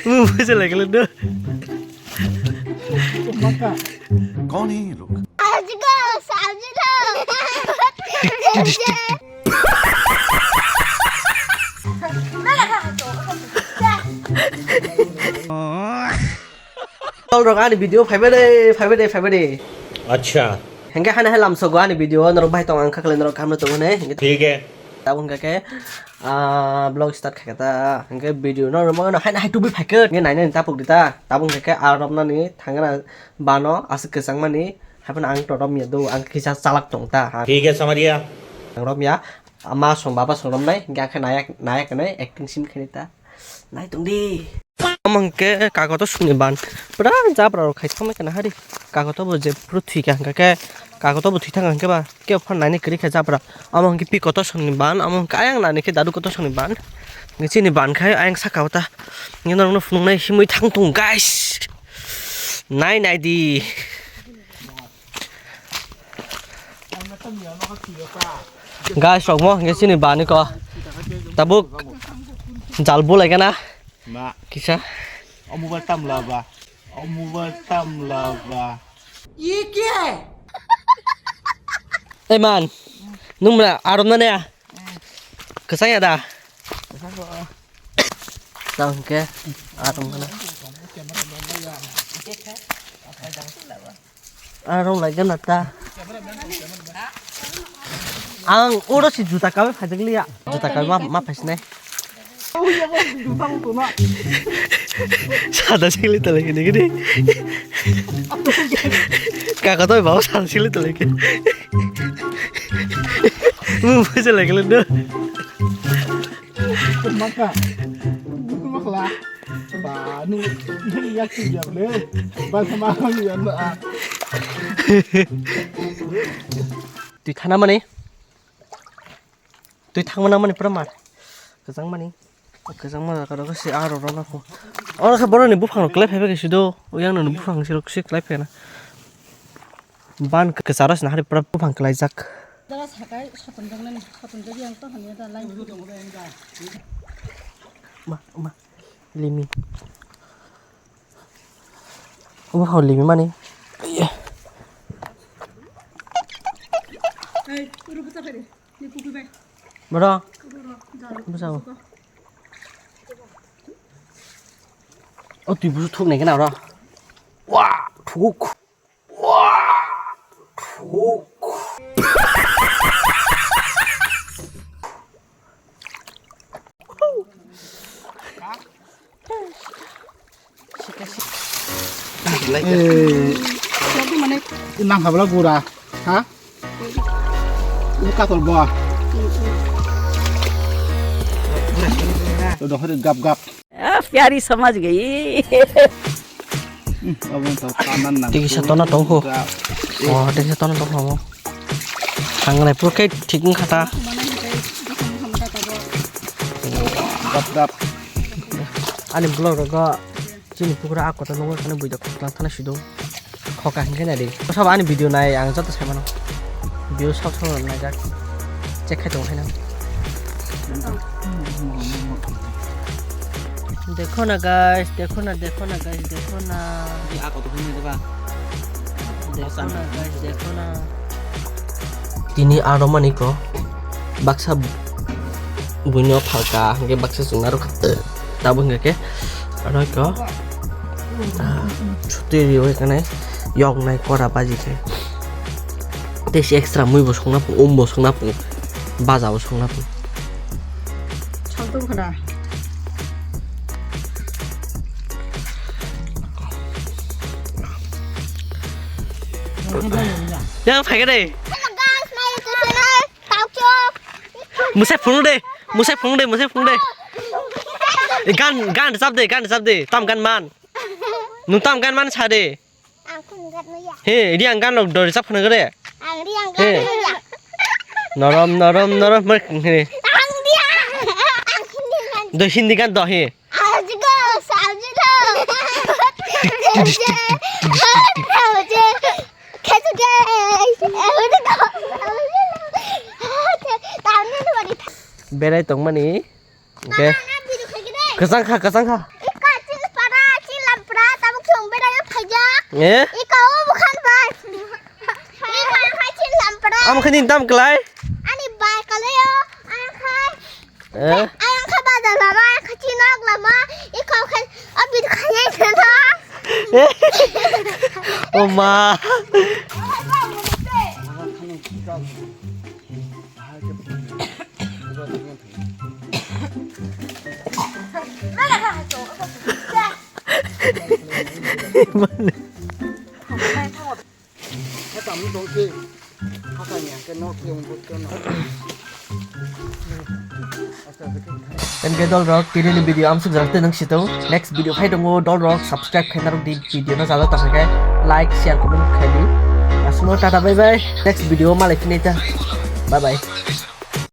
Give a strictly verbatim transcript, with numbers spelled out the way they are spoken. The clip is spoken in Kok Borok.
Move se lagile do. कौन है ये लोग? Tol rok ani video phaibai de, phaibai de, phaibai de. Acha. Hengke hane hai lamsogo ani video norok bai tong ang khaklai norok hamno tongo ne. ठीक है. Tabuk hingka khe, ah, vlog start khaikha ta. Hingke video no rwmano haino hai tubui phaikhe. Hingke nainani tapuk di ta. Tabuk hingka khe ah romnani thangna bano aswk kwchangmani. Haiphano ang to romya do, ang kisa chalak tong ta. ठीक है, समझ गया. Ang romya, ma song baba song romnai, hingke ang khe nayak, nayak hinwi acting sim khaini ta. Nai tong di. Omo hingke kagoto songni ban. Pura jabra rok khai thangma kana hari. Kagoto bo je phuru thwi kha hingka khe kagoto bo thwi thang hingke ba. Kebo phan naini kwrwi kha jabra. Omo hingke pi kotor songni ban, omo hingke ayang nani khe dadu kotor songni ban. Hingke chini ban khai ayang saka o ta. Hingke norokno phunuknai himwi thang tongo, guys. Nai nai di. Guys, rok mo hingke chini ban ni ko. Tabuk jal bulai kana. Ma. Kisa. Omo ba tamla ba. Omo ba tamla ba. Ye kya hai? Ei man, nung mla arom na ne? Kwchang ya da? Tang ke arom na. Arom lai gana ta. Ang oro si juta kabe phajak liya. Juta kabe ma, ma phaisinai. Sada singli tole gini gini. Kaka to bawa sada singli tole gini. Mu baca lagi lendo. Maka. Makla. Ba nu ini yak sih dia le. Ba sama kami ya. Twi thana mani. Twi thangma nangmani pura mar. Kwchangmani. Kwchangma jaga rok se aro rw nang kho. Oro khe boroni buphang rok klai phaibai khe sido. Yang noni buphang se rok se klai phaina. Ban kwcharo se nahari pura buphang klai jak. Dara sakai soton jak nani, soton jak yang to hanya da lai. Ma, ma. Limi. Obo hao limi mani. Ei, uru bwsa phai de. Ni pukul bai. Bro. Uru ro, jalo. Bwsa o. O twi busu thuk nai kana oro. Wa, thuk. Nang habla gura, ha? Ini katol bo. Tuh, dohori gap gap. Ah, pyari samajh gayi. Hmm, abang tahu kanan nang. Tiki satona tong ho. Oh, tiki satona tong ho. Hangnai pura khe thik wngkha ta. Dap dap. Ani vlog rogo chini pukura a kotor nungwi khana buida khoklang thana sido. Khoka hinkhe nai di. Sabo ani video nai ang joto sai mano. View sab sabo naijak. Check khai tongo haino. Dekho na guys, dekho na, dekho na guys, dekho na. Di ako to hini ba. Dekho na guys, dekho na. Tini aro maniko baksa buino phalka hingke baksa chwngna rwkha. Tabuk hingke aro ko, ah, sutwi riwi kanai yoknai kora baji khe. Tei se extra mui bo songna pung, um bo songna pung, baja bo songna pung. Saltung khna. Yang phaikhe de. Hello guys, my YouTube channel. Taochok. Musai phunuk de, musai phunuk de, musai phunuk de. Eh, gan, gan rwchap de, gan rwchap de. Tam gan man. Nwng tam gan man sa de. Ang khun gan maya. He, idi ang gan rok dori chap khna gre. Ang ri ang he gan maya. Norom, norom, norom, mer, he. Ang dia. Ang Hindi gan. Do Hindi gan do he. Ajigo, sajigo. Berai tongmani. Hingke kwchang kha, kwchang kha. Eh? Ika o bukhan bai. Ika khai chin lampra. Am khani tam klai? Ani bai kalai o. Ang khai. Eh? Ang khai bazar lama, ang khai chin nok lama. Ika khai abit khai na. O ma. Hwnkhe dol rok, tini ni video amsuk jarak tei nang sitong. Next video phai tongo, dol rok subscribe khaina rok di, video no jajak tong khe like, share, comment khai di. Asmo tata bye bye. Next video malai phini ta. Bye bye.